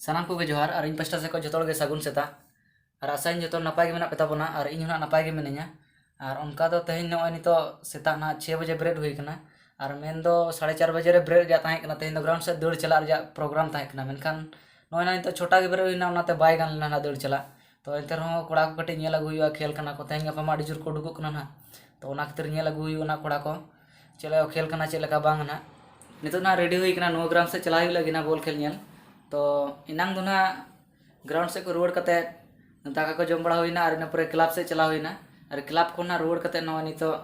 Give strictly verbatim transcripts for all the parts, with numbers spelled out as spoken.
ᱥᱟᱱᱟᱢ ᱠᱚᱜᱮ ᱡᱚᱦᱟᱨ, ᱟᱨ ᱤᱧ ᱯᱟᱥᱴᱟ ᱥᱮᱫ ᱠᱷᱚᱱ ᱡᱚᱛᱚ ᱦᱚᱲ ᱜᱮ ᱥᱟᱹᱜᱩᱱ ᱥᱮᱛᱟᱜ᱾ ᱟᱨ ᱟᱥᱟᱧ ᱡᱚᱛᱚ ᱱᱟᱯᱟᱭ ᱜᱮ ᱢᱮᱱᱟᱜ ᱯᱮ ᱛᱟᱵᱚᱱᱟ, ᱟᱨ ᱤᱧ ᱦᱚᱸ ᱱᱟᱜ ᱱᱟᱯᱟᱭ ᱜᱮ ᱢᱤᱱᱟᱹᱧᱟ᱾ ᱟᱨ ᱚᱱᱠᱟ ᱫᱚ ᱛᱮᱦᱮᱧ ᱱᱚᱜᱼᱚᱭ ᱱᱤᱛᱚᱜ ᱥᱮᱛᱟᱜ ᱱᱟᱜ ᱪᱷᱚᱭ ᱵᱟᱡᱮ ᱵᱮᱨᱮᱫ ᱦᱩᱭ ᱠᱟᱱᱟ᱾ ᱟᱨ ᱢᱮᱱ ᱫᱚ ᱥᱟᱲᱮ ᱪᱟᱨ ᱵᱟᱡᱮ ᱨᱮ ᱵᱮᱨᱮᱫ ᱨᱮᱭᱟᱜ ᱛᱟᱦᱮᱸ ᱠᱟᱱᱟ, ᱛᱮᱦᱮᱧ ᱫᱚ ᱜᱨᱟᱣᱩᱱᱰ ᱥᱮᱫ ᱫᱟᱹᱲ ᱪᱟᱞᱟᱜ ᱨᱮᱭᱟᱜ ᱯᱨᱳᱜᱨᱟᱢ ᱛᱟᱦᱮᱸ ᱠᱟᱱᱟ, ᱢᱮᱱᱠᱷᱟᱱ ᱱᱚᱜᱼᱚᱭ ᱱᱟᱜ ᱱᱤᱛᱚᱜ ᱪᱷᱚᱴᱟ ᱜᱮ ᱵᱮᱨᱮᱫ ᱦᱩᱭᱱᱟ, ᱚᱱᱟᱛᱮ ᱵᱟᱭ ᱜᱟᱱ ᱞᱮᱱᱟ ᱱᱟᱜ ᱫᱟᱹᱲ ᱪᱟᱞᱟᱜ᱾ ᱛᱚ ᱮᱱᱛᱮ ᱨᱮᱦᱚᱸ ᱠᱚᱲᱟ ᱠᱚ ᱠᱟᱹᱴᱤᱡ ᱧᱮᱞ ᱟᱹᱜᱩ ᱦᱩᱭᱩᱜᱼᱟ, ᱠᱷᱮᱞ ᱠᱟᱱᱟ ᱠᱚ, ᱛᱮᱦᱮᱧ ᱜᱟᱯᱟ ᱢᱟ ᱟᱹᱰᱤ ᱡᱳᱨ ᱠᱚ ᱩᱰᱩᱠᱚᱜ ᱠᱟᱱᱟ ᱱᱟᱜ᱾ ᱛᱚ ᱚᱱᱟ ᱠᱷᱟᱹᱛᱤᱨ ᱧᱮᱞ ᱟᱹᱜᱩ ᱦᱩᱭᱩᱜᱼᱟ ᱱᱟᱜ ᱠᱚᱲᱟ ᱠᱚ ᱪᱮᱫ ᱞᱮᱠᱟ ᱠᱚ ᱠᱷᱮᱞ ᱠᱟᱱᱟ, ᱪᱮᱫ ᱞᱮᱠᱟ ᱵᱟᱝ ᱱᱟᱜ᱾ ᱱᱤᱛᱚᱜ ᱱᱟᱜ ᱨᱮᱰᱤ ᱦᱩᱭ ᱠᱟᱱᱟ, ᱱᱚᱣᱟ ᱜᱨᱟᱣᱩᱱᱰ ᱥᱮᱫ ᱪᱟᱞᱟᱣ ᱦᱩᱭᱩᱜ ᱞᱟᱹᱜᱤᱫ ᱱᱟᱜ ᱵᱚᱞ ᱠᱷᱮᱞ ᱧᱮᱞ᱾ ᱛᱚ ᱮᱱᱟᱝ ᱫᱚ ᱱᱟᱜ ᱜᱨᱟᱣᱩᱱᱰ ᱥᱮᱫ ᱠᱚ ᱨᱩᱣᱟᱹᱲ ᱠᱟᱛᱮ ᱫᱟᱠᱟ ᱠᱚ ᱡᱚᱢ ᱵᱟᱲᱟ ᱦᱩᱭᱱᱟ, ᱟᱨ ᱤᱱᱟᱹ ᱯᱚᱨᱮ ᱠᱞᱟᱵᱽ ᱥᱮᱫ ᱪᱟᱞᱟᱣ ᱦᱩᱭᱱᱟ᱾ ᱟᱨ ᱠᱞᱟᱵᱽ ᱠᱷᱚᱱ ᱱᱟᱜ ᱨᱩᱣᱟᱹᱲ ᱠᱟᱛᱮ ᱱᱚᱜᱼᱚᱭ ᱱᱤᱛᱚᱜ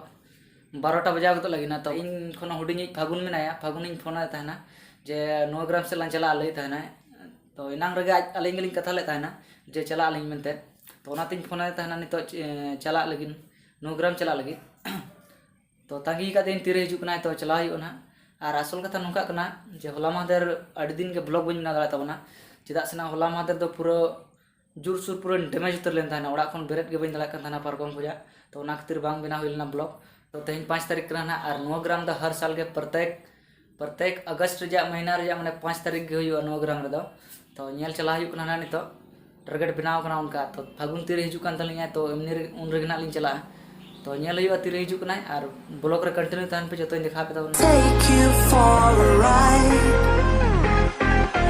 ᱵᱟᱨᱚᱴᱟ ᱵᱟᱡᱟᱣ ᱜᱚᱫᱚᱜ ᱞᱟᱹᱜᱤᱫ ᱱᱟ᱾ ᱛᱚ ᱤᱧ ᱠᱷᱚᱱ ᱦᱩᱰᱤᱧᱤᱡ ᱯᱷᱟᱹᱜᱩᱱ ᱢᱮᱱᱟᱭᱟ, ᱯᱷᱟᱹᱜᱩᱱᱤᱧ ᱯᱷᱳᱱ ᱟᱫᱮ ᱛᱟᱦᱮᱱᱟ ᱡᱮ ᱱᱚᱣᱟ ᱜᱨᱟᱣᱩᱱᱰ ᱥᱮᱫ ᱞᱟᱝ ᱪᱟᱞᱟᱜᱼᱟ ᱞᱟᱹᱭ ᱛᱟᱦᱮᱱᱟᱭ᱾ ᱛᱚ ᱮᱱᱟᱝ ᱨᱮᱜᱮ ᱟᱡ, ᱟᱹᱞᱤᱧ ᱜᱮᱞᱤᱧ ᱠᱟᱛᱷᱟ ᱞᱮᱫ ᱛᱟᱦᱮᱱᱟ ᱡᱮ ᱪᱟᱞᱟᱜ ᱟᱹᱞᱤᱧ ᱢᱮᱱᱛᱮ᱾ ᱛᱚ ᱚᱱᱟᱛᱤᱧ ᱯᱷᱳᱱ ᱟᱫᱮ ᱛᱟᱦᱮᱱᱟ ᱱᱤᱛᱚᱜ, ᱮ, ᱪᱟᱞᱟᱜ ᱞᱟᱹᱜᱤᱫ, ᱱᱚᱣᱟ ᱜᱨᱟᱣᱩᱱᱰ ᱪᱟᱞᱟᱜ ᱞᱟᱹᱜᱤᱫ᱾ ᱛᱚ ᱛᱟᱺᱜᱤ ᱠᱟᱫᱮᱭᱟᱹᱧ ᱛᱤᱨᱮ ᱦᱤᱡᱩᱜ ᱠᱟᱱᱟᱭ, ᱛᱚ ᱪᱟᱞᱟᱣ ᱦᱩᱭᱩᱜᱼᱟ ᱱᱟᱦᱟᱜ᱾ ᱟᱨ ᱟᱥᱚᱞ ᱠᱟᱛᱷᱟ ᱱᱚᱝᱠᱟᱜ ᱠᱟᱱᱟ ᱡᱮ ᱦᱚᱞᱟ ᱢᱟᱦᱫᱮᱨ ᱟᱹᱰᱤ ᱫᱤᱱ ᱜᱮ ᱵᱞᱚᱜ ᱵᱟᱹᱧ ᱵᱮᱱᱟᱣ ᱫᱟᱲᱮᱭᱟᱜ ᱛᱟᱵᱚᱱᱟ, ᱪᱮᱫᱟᱜ ᱥᱮ ᱱᱟᱜ ᱦᱚᱞᱟ ᱢᱟᱦᱫᱮᱨ ᱫᱚ ᱯᱩᱨᱟᱹ ᱡᱳᱨᱥᱳᱨ ᱯᱩᱨᱟᱹ ᱰᱮᱢᱮᱡᱽ ᱩᱛᱟᱹᱨ ᱞᱮᱱ ᱛᱟᱦᱮᱱᱟ, ᱚᱲᱟᱜ ᱠᱷᱚᱱ ᱵᱮᱨᱮᱫ ᱜᱮ ᱵᱟᱹᱧ ᱫᱟᱲᱮᱭᱟᱜ ᱠᱟᱱ ᱛᱟᱦᱮᱱᱟ ᱯᱟᱨᱠᱚᱢ ᱠᱷᱚᱱᱟᱜ᱾ ᱛᱚ ᱚᱱᱟ ᱠᱷᱟᱹᱛᱤᱨ ᱵᱟᱝ ᱵᱮᱱᱟᱣ ᱦᱩᱭ ᱞᱮᱱᱟ ᱵᱞᱚᱜ᱾ ᱛᱚ ᱛᱮᱦᱮᱧ ᱯᱟᱸᱪ ᱛᱟᱹᱨᱤᱠᱷ ᱠᱟᱱᱟ ᱱᱟᱦᱟᱜ, ᱟᱨ ᱱᱚᱣᱟ ᱜᱨᱟᱣᱩᱱᱰ ᱫᱚ ᱦᱟᱨ ᱥᱟᱞ ᱜᱮ ᱯᱨᱚᱛᱮᱠ, ᱯᱨᱚᱛᱮᱠ ᱟᱜᱚᱥᱴ ᱨᱮᱭᱟᱜ ᱢᱟᱹᱦᱱᱟᱹ ᱨᱮᱭᱟᱜ ᱢᱟᱱᱮ ᱯᱟᱸᱪ ᱛᱟᱹᱨᱤᱠᱷ ᱜᱮ ᱦᱩᱭᱩᱜᱼᱟ ᱱᱚᱣᱟ ᱜᱨᱟᱣᱩᱱᱰ ᱨᱮᱫᱚ᱾ ᱛᱚ ᱧᱮᱞ ᱪᱟᱞᱟᱣ ᱦᱩᱭᱩᱜ ᱠᱟᱱᱟ ᱱᱟᱦᱟᱜ ᱱᱤᱛᱚᱜ᱾ ᱴᱟᱨᱜᱮᱴ ᱵᱮᱱᱟᱣ ᱠᱟᱱᱟ ᱚᱱᱠᱟ᱾ ᱛᱚ ᱯᱷᱟᱹᱜᱩᱱ ᱛᱤᱨᱮ ᱦᱤᱡᱩᱜ ᱠᱟᱱ ᱛᱟᱹᱞᱤᱧᱟ, ᱛᱚ ᱮᱢᱱᱤ ᱨᱮ, ᱩᱱ ᱨᱮᱜᱮ ᱱᱟᱜ ᱞᱤᱧ ᱪᱟᱞᱟᱜᱼᱟ᱾ ᱛᱚ ᱧᱮᱞ ᱦᱩᱭᱩᱜᱼᱟ ᱛᱤᱨᱮ ᱦᱤᱡᱩᱜ ᱠᱟᱱᱟᱭ, ᱟᱨ ᱵᱞᱚᱜ ᱨᱮ ᱠᱚᱱᱴᱤᱱᱤᱭᱩ ᱛᱟᱦᱮᱱ ᱯᱮ, ᱡᱚᱛᱚᱧ ᱫᱮᱠᱷᱟᱣ ᱯᱮ ᱛᱟᱵᱚᱱᱟ᱾ Take you for a ride,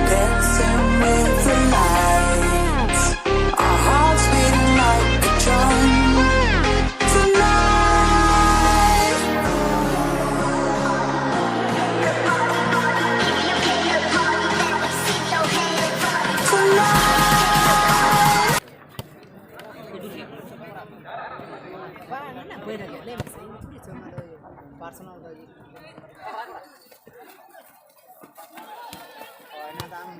dancing with the lights. Our hearts beating like a drum tonight. Tonight. ᱵᱟᱝ, ᱚᱱᱟ ᱵᱟᱹᱧ ᱞᱟᱹᱭᱟ, ᱞᱟᱹᱭ ᱢᱮᱥᱮ, ᱤᱧ ᱫᱚ ᱛᱷᱚᱲᱤ ᱪᱚ ᱚᱱᱟ ᱫᱚ ᱯᱟᱨᱥᱚᱱᱟᱞ ᱫᱚ ᱤᱭᱟᱹ ᱠᱟᱱᱟ᱾ ᱦᱳᱭ, ᱚᱱᱟ ᱫᱚ ᱟᱢ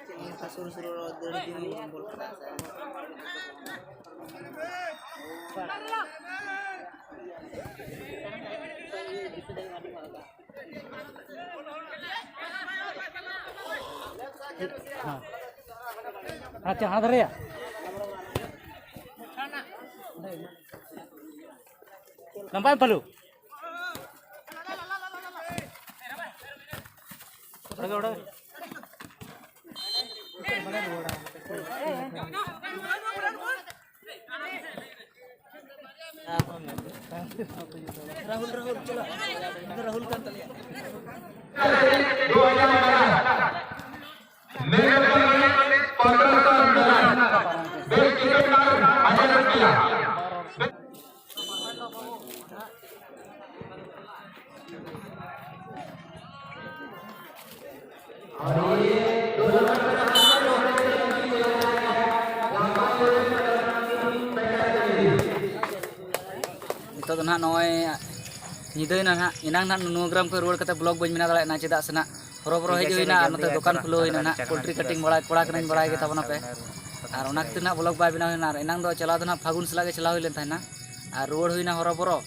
ᱪᱮᱫ ᱞᱮᱠᱟ ᱥᱩᱨ ᱥᱩᱨ ᱨᱚᱲ ᱫᱟᱹᱲ ᱤᱫᱤ ᱦᱩᱭᱩᱜᱼᱟ, ᱵᱚᱞ ᱠᱷᱮᱞᱟ ᱥᱮ? ᱦᱮᱸ᱾ ᱟᱪᱪᱷᱟ, ᱦᱟᱸᱫᱽ ᱨᱮᱭᱟ᱾ ᱞᱟᱢᱵᱟ ᱮᱢ ᱯᱟᱞᱩ᱾ ᱚᱰᱚᱠ, ᱚᱰᱚᱠ᱾ ᱨᱟᱦᱩᱞ, ᱨᱟᱦᱩᱞ, ᱪᱟᱞᱟᱜ᱾ ᱨᱟᱦᱩᱞ ᱠᱟᱱ ᱛᱟᱞᱮᱭᱟ᱾ ᱫᱩ ᱦᱟᱡᱟᱨ ᱵᱟᱨᱚ, ᱢᱮᱱ ᱠᱟᱛᱮ ᱯᱚᱱᱨᱚ ᱥᱚ ᱢᱮᱱᱟᱜᱼᱟ᱾ ᱵᱮᱥ ᱴᱤᱠᱤᱴ ᱫᱟᱢ ᱦᱟᱡᱟᱨ ᱨᱩᱯᱤᱭᱟ᱾ ᱱᱤᱛᱚᱜ ᱫᱚ ᱱᱟᱦᱟᱜ ᱱᱚᱜᱼᱚᱭ ᱧᱤᱫᱟᱹᱭᱮᱱᱟ ᱱᱟᱦᱟᱜ᱾ ᱮᱱᱟᱝ ᱱᱟᱦᱟᱜ ᱱᱩᱱᱩᱣᱟᱜᱨᱟᱢ ᱠᱷᱚᱱ ᱨᱩᱣᱟᱹᱲ ᱠᱟᱛᱮ ᱵᱞᱚᱜ ᱵᱟᱹᱧ ᱵᱮᱱᱟᱣ ᱫᱟᱲᱮᱭᱟᱜ ᱠᱟᱱᱟ, ᱪᱮᱫᱟᱜ ᱥᱮ ᱱᱟᱦᱟᱜ ᱦᱚᱨᱚᱵᱚᱨᱚ ᱦᱮᱡ ᱦᱩᱭᱱᱟ ᱟᱨ ᱱᱚᱛᱮ ᱫᱚᱠᱟᱱ ᱠᱷᱩᱞᱟᱹᱣ ᱦᱩᱭᱱᱟ ᱱᱟᱦᱟᱜ, ᱯᱳᱞᱴᱨᱤ ᱠᱟᱴᱤᱝ ᱵᱟᱲᱟ, ᱠᱚᱲᱟ ᱠᱟᱹᱱᱟᱹᱧ, ᱵᱟᱲᱟᱭ ᱜᱮ ᱛᱟᱵᱚᱱᱟᱯᱮ᱾ ᱟᱨ ᱚᱱᱟ ᱠᱷᱟᱹᱛᱤᱨ ᱱᱟᱦᱟᱜ ᱵᱞᱚᱜ ᱵᱟᱭ ᱵᱮᱱᱟᱣ ᱞᱮᱱᱟ᱾ ᱟᱨ ᱮᱱᱟᱝ ᱫᱚ ᱪᱟᱞᱟᱣ ᱫᱚ ᱱᱟᱦᱟᱜ ᱯᱷᱟᱹᱜᱩᱱ ᱥᱟᱞᱟᱜ ᱜᱮ ᱪᱟᱞᱟᱣ ᱦᱩᱭ ᱞᱮᱱ ᱛᱟᱦᱮᱱᱟ ᱟᱨ ᱨᱩᱣᱟᱹᱲ ᱦᱩᱭᱱᱟ ᱦᱚᱨᱚᱵᱚᱨᱚ᱾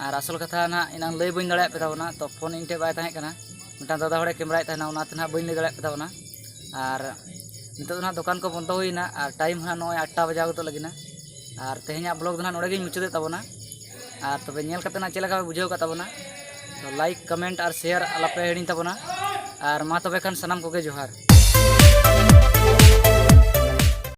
ᱟᱨ ᱟᱥᱚᱞ ᱠᱟᱛᱷᱟ ᱱᱟᱦᱟᱜ ᱮᱱᱟᱝ ᱞᱟᱹᱭ ᱵᱟᱹᱧ ᱫᱟᱲᱮᱭᱟᱜ ᱯᱮ ᱛᱟᱵᱚᱱᱟ, ᱛᱚ ᱯᱷᱳᱱ ᱤᱧ ᱴᱷᱮᱱ ᱵᱟᱭ ᱛᱟᱦᱮᱸ ᱠᱟᱱᱟ, ᱢᱤᱫᱴᱟᱝ ᱫᱟᱫᱟ ᱦᱚᱲᱮ ᱠᱮᱢᱮᱨᱟᱭᱮᱫ ᱛᱟᱦᱮᱱᱟ, ᱚᱱᱟᱛᱮ ᱱᱟᱦᱟᱜ ᱵᱟᱹᱧ ᱞᱟᱹᱭ ᱫᱟᱲᱮᱭᱟᱜ ᱯᱮ ᱛᱟᱵᱚᱱᱟ᱾ ᱟᱨ ᱱᱤᱛᱚᱜ ᱫᱚ ᱱᱟᱦᱟᱜ ᱫᱚᱠᱟᱱ ᱠᱚ ᱵᱚᱱᱫᱚ ᱦᱩᱭᱱᱟ ᱟᱨ ᱴᱟᱭᱤᱢ ᱦᱚᱸ ᱱᱚᱜᱼᱚᱭ ᱟᱴ ᱴᱟ ᱵᱟᱡᱟᱣ ᱜᱚᱫᱚᱜ ᱞᱟᱹᱜᱤᱫ ᱱᱟ᱾ ᱟᱨ ᱛᱮᱦᱮᱧᱟᱜ ᱵᱞᱚᱜ ᱫᱚ ᱱᱟᱦᱟᱜ ᱱᱚᱰᱮ ᱜᱤᱧ ᱢᱩᱪᱟᱹᱫᱮᱫ ᱛᱟᱵᱚᱱᱟ᱾ ᱟᱨ ᱛᱚᱵᱮ ᱧᱮᱞ ᱠᱟᱛᱮ ᱱᱟᱦᱟᱜ ᱪᱮᱫ ᱞᱮᱠᱟ ᱯᱮ ᱵᱩᱡᱷᱟᱹᱣ ᱠᱟᱫ ᱛᱟᱵᱚᱱᱟ, ᱛᱚ ᱞᱟᱭᱤᱠ, ᱠᱚᱢᱮᱱᱴ ᱟᱨ ᱥᱮᱭᱟᱨ ᱟᱞᱚᱯᱮ ᱦᱤᱲᱤᱧ ᱛᱟᱵᱚᱱᱟ᱾ ᱟᱨ ᱢᱟ ᱛᱚᱵᱮ ᱠᱷᱟᱱ ᱥᱟᱱᱟᱢ ᱠᱚᱜᱮ ᱡᱚᱦᱟᱨ᱾